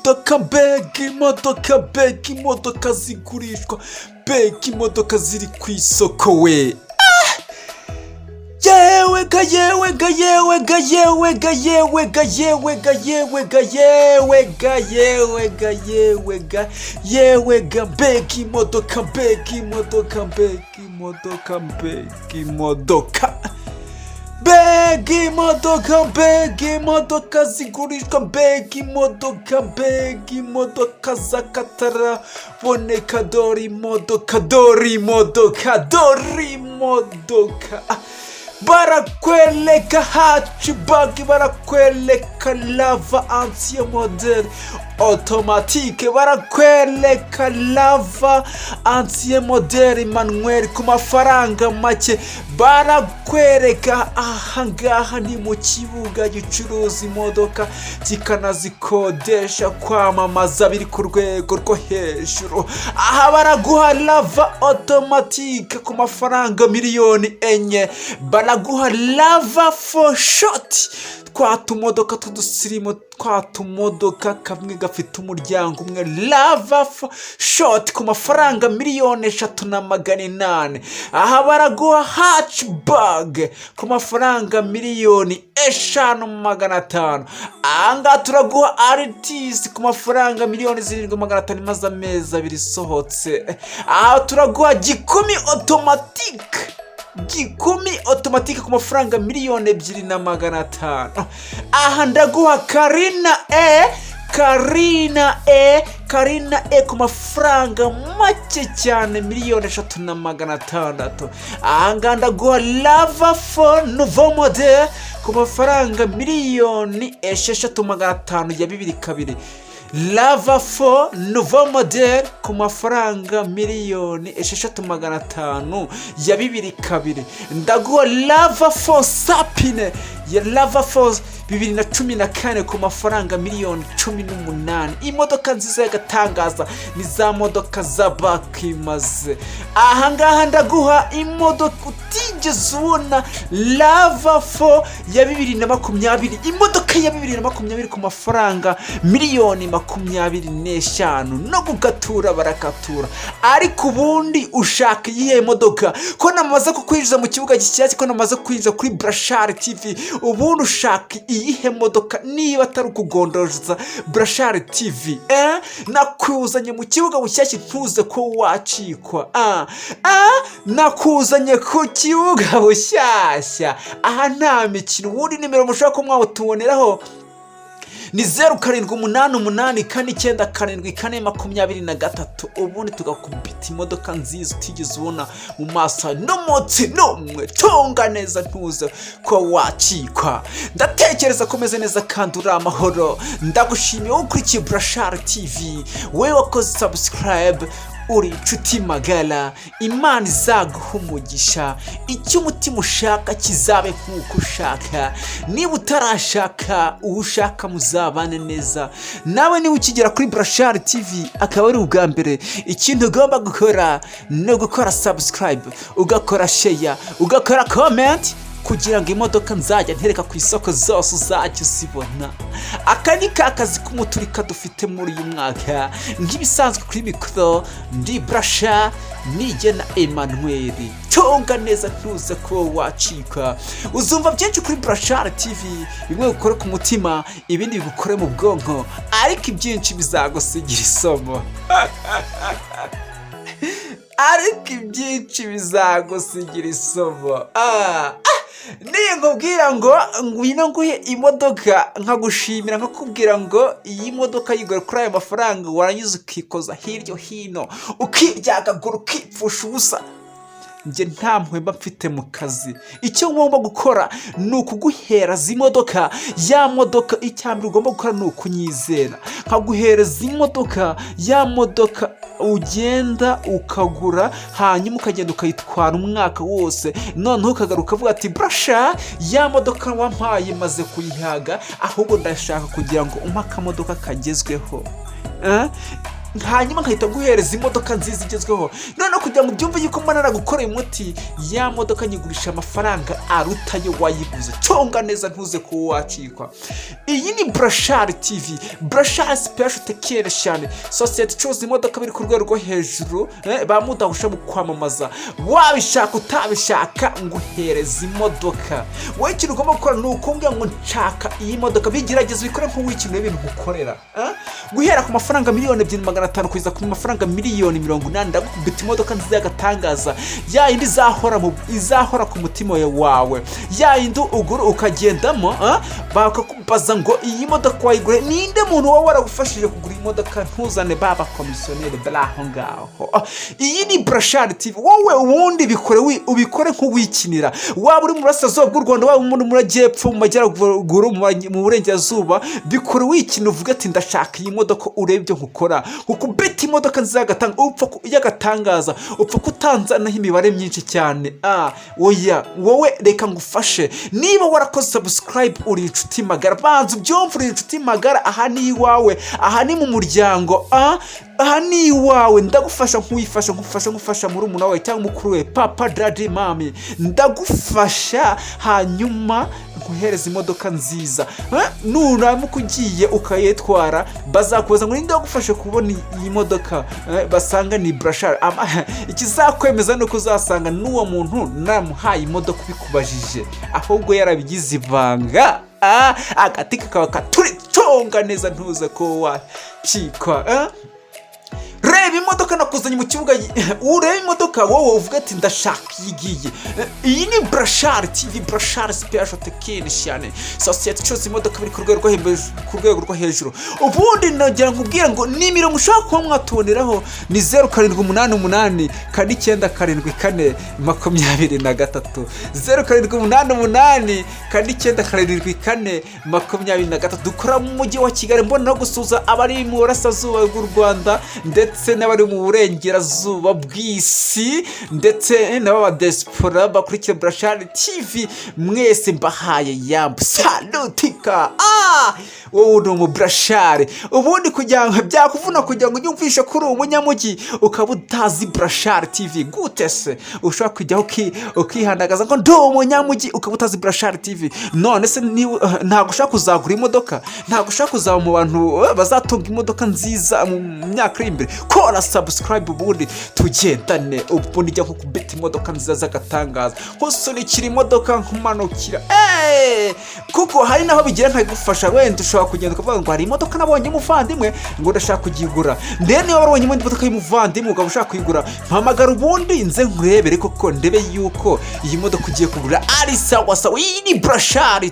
Imodoka, mbega imodoka, mbega imodoka zigurishwa, mbega imodoka ziri ku isoko we! Yewe ga, yewe ga, yewe ga, yewe ga, yewe ga, yewe ga, yewe ga, yewe ga, yewe ga, yewe ga, yewe ga! Mbega imodoka, mbega imodoka, mbega imodoka, mbega imodoka, mbega imodoka, mbega imodoka zigurishwa, mbega imodoka, mbega imodoka z'akataraboneka! Dore imodoka, dore imodoka, dore imodoka! Barakwereka hatchback, barakwereka RAV4 ancien modèle automatique, barakwereka RAV4 ancien modèle manuel ku mafaranga make. Barakwereka ahangaha ni mu kibuga gicuruza imodoka kikanazikodesha, kwamamaza biri ku rwego rwo hejuru. Aha baraguha RAV4 automatique ku mafaranga miliyoni 4, baraguha RAV4 short, twa tumodoka tw'udusirimu, twa tumodoka kamwe gafite umuryango umwe, RAV4 short ku mafaranga miliyoni 3,800. Aha baraguha hatchback ku mafaranga miliyoni 5,500. Aha ngaha turaguha Altis ku mafaranga miliyoni 7,500, imaze amezi 2 isohotse. Aha turaguha Gikumi automatique, Gikumi automatique ku mafaranga miliyoni 2,500. Aha ndaguha Carina E, Carina E, Carina E ku mafaranga make cyane, miliyoni 3,600. Aha ngaha ndaguha RAV4 nouveau modèle ku mafaranga miliyoni 6,500 ya 2.2, RAV4 nouveau modèle ku mafaranga miliyoni 6,500 ya 2.2. Ndaguha RAV4 sapine ya RAV4 2014 ku mafaranga miliyoni 18. Imodoka nziza y'agatangaza, ni za modoka za bakimaze. Ahangaha ndaguha imodoka utigeze ubona, RAV4 ya 2020, imodoka ya 2020 ku mafaranga miliyoni 25. No gukatura barakatura. Ariko ubundi ushaka iyihe modoka, ko namaze kukwinjiza mu kibuga gishyashya, ko namaze kwinjiza kuri Burashari TV? Ubundi ushaka iyihe modoka niba atari ukugondoza Burashari TV? Eh? Nakuzanye mu kibuga bushyashya, ntuze ko wacikwa. Ah, ah, nakuzanye ku kibuga bushyashya, aha nta mikino. Ubundi nimero mushobora kuba mwawutuboneraho ni 0788 497 423, ubundi tugakubita imodoka nziza utigeze ubona mu maso n'umunsi n'umwe. Tunga neza, ntuze ko wacikwa. Ndatekereza ko umeze neza kandi uri amahoro. Ndagushimiye wowe ukurikiye Burashari TV, wowe wakoze subscribe, uri inshuti magara. Imana izaguha umugisha, icyo umutima ushaka kizabe nk'uko ushaka. Niba utarashaka, uwo ushaka muzabane neza nawe. Niba ukigera kuri Burashari TV akaba ari ubwa mbere, ikintu ugomba gukora ni ugukora subscribe, ugakora share, ugakora comment, kugira ngo imodoka nzajya ntereka ku isoko zose uzajya uzibona. Aka ni ka kazi k'umuturika dufite muri uyu mwaka. Nk'ibisanzwe kuri mikoro ndi Burasha Nigena Emmanuel. Tunga neza, ntuze ko wacika. Uzumva byinshi kuri Burashari TV, bimwe bikore ku mutima, ibindi bigukore mu bwonko, ariko ibyinshi bizagusigira isomo, ariko ibyinshi bizagusigira isomo. Ninkubwira ngo ngwino nguhe imodoka, nkagushimira, nkakubwira ngo iyi modoka yigura kuri aya mafaranga, warangiza ukikoza hirya hino, ukiryagagura, ukipfusha ubusa, njye nta mpuhwe mfite mu kazi. Icyo ngomba gukora ni ukuguhereza imodoka, ya modoka. Icya mbere ugomba gukora ni ukunyizera, nkaguhereza imodoka, ya modoka ugenda ukagura, hanyuma ukagenda ukayitwara umwaka wose, noneho ukagaruka ukavuga ati: "Burasha, ya modoka wampaye maze kuyihaga, ahubwo ndashaka kugira ngo umpe akamodoka kagezweho." Eh? Hanyuma nkahita nguhereza imodoka nziza igezweho. Noneho kugira ngo ubyumve yuko mba naragukoreye umuti, ya modoka nyigurisha amafaranga aruta ayo wayiguze. Conga neza, ntuze kuba wacikwa. Iyi ni Burashari TV, Burashari Special Tekere cyane, sosiyete icuruza imodoka biri ku rwego rwo hejuru, ba mudahusha mu kwamamaza. Wabishaka utabishaka, nguhereza imodoka. Wowe ikintu ugomba gukora ni ukumbwira ngo nshaka iyi modoka. Bigerageza ubikore nk'uwikinira ibintu gukorera. Guhera ku mafaranga 2,500,000 kugeza ku mafaranga 80,000,000, ndagukubita imodoka nziza y'agatangaza, ya yindi izahora ku mutima wawe, ya yindi ugura ukagendamo, bakakubaza ngo iyi modoka wayigure ninde? Muntu wowe waragufashije kugura imodoka, ntuzane ba bakomisiyoneri bari aho ngaho. Iyi ni Burashari TV. Wowe ubundi bikore ubikore nk'uwikinira. Waba uri mu burasirazuba bw'u Rwanda, waba uri mu majyepfo, mu majyaruguru, mu burengerazuba, bikore wikina, uvuge ati ndashaka iyi modoka, urebe ibyo nkukora, ukubita imodoka nziza y'agatangaza. Upfa kutanzanaho imibare myinshi cyane. Oya, wowe reka ngufashe. Niba warakoze subscribe, uri inshuti magara. Banza ubyumve, uri inshuti magara. Aha ni iwawe, aha ni mu muryango, aha ni iwawe. Ndagufasha nk'uwifasha, nkufasha nkufasha murumuna wawe cyangwa mukuru we, papa, daddy, mommy. Ndagufasha hanyuma nkuhereza imodoka nziza. Nuramuka ugiye ukayitwara, bazakubaza ngo ninde wagufashe kubona iyi modoka? Basanga ni Burashari. Ikizakwemeza ni uko uzasanga n'uwo muntu namuhaye imodoka ubikubajije, ahubwo yarabigize ibanga. Agati kakaba katuriconga neza, ntuze ko wacikwa. Reba imodoka nakuzanye mu kibuga, urebe imodoka wowe uvuga ati ndashaka iyi ngiyi. Iyi ni Burashari TV, Burashari Special Technician, sosiyete icuruza imodoka biri ku rwego rwo hejuru. Ubundi nagira nkubwire ngo ni imirongo ushobora kuba mwatuboneraho ni 0788 497 423, 0788 497 423. Dukora mu mujyi wa Kigali. Mbona no gusuhuza abari mu burasirazuba bw'u Rwanda ndetse n'abari mu burengerazuba bw'isi, ndetse n'ab'abadesipora bakurikiye Burashari TV. Mwese mbahaye yambu salutika. Wowe uri umuburashari. Ubundi kugira ngo byakuvuna, kugira ngo ujye umvishe ko uri umunyamujyi ukaba utazi Burashari TV, gute se ushobora kujyaho ukihandagaza ngo ndi umunyamujyi ukaba utazi Burashari TV? None se ntabwo ushaka kuzagura imodoka? Ntabwo ushaka kuzaba mu bantu bazatunga imodoka nziza mu myaka iri imbere? Kora subscribe, ubundi tugendane. Ubundi ijya nko kubita imodoka nziza z'agatangaza, nkusunikira imodoka, nkumanukira. Kuko hari naho bigira nkagufasha. Wenda ushobora kugenda ukavuga ngo hari imodoka nabonye umuvandimwe, ngo ndashaka kuyigura. Ndebe niba warabonye imodoka y'umuvandimwe ukaba ushaka kuyigura, mpamagara ubundi nze nkurebere koko, ndebe yuko iyi modoka ugiye kugura ari sawa sawa. Iyi ni Burashari.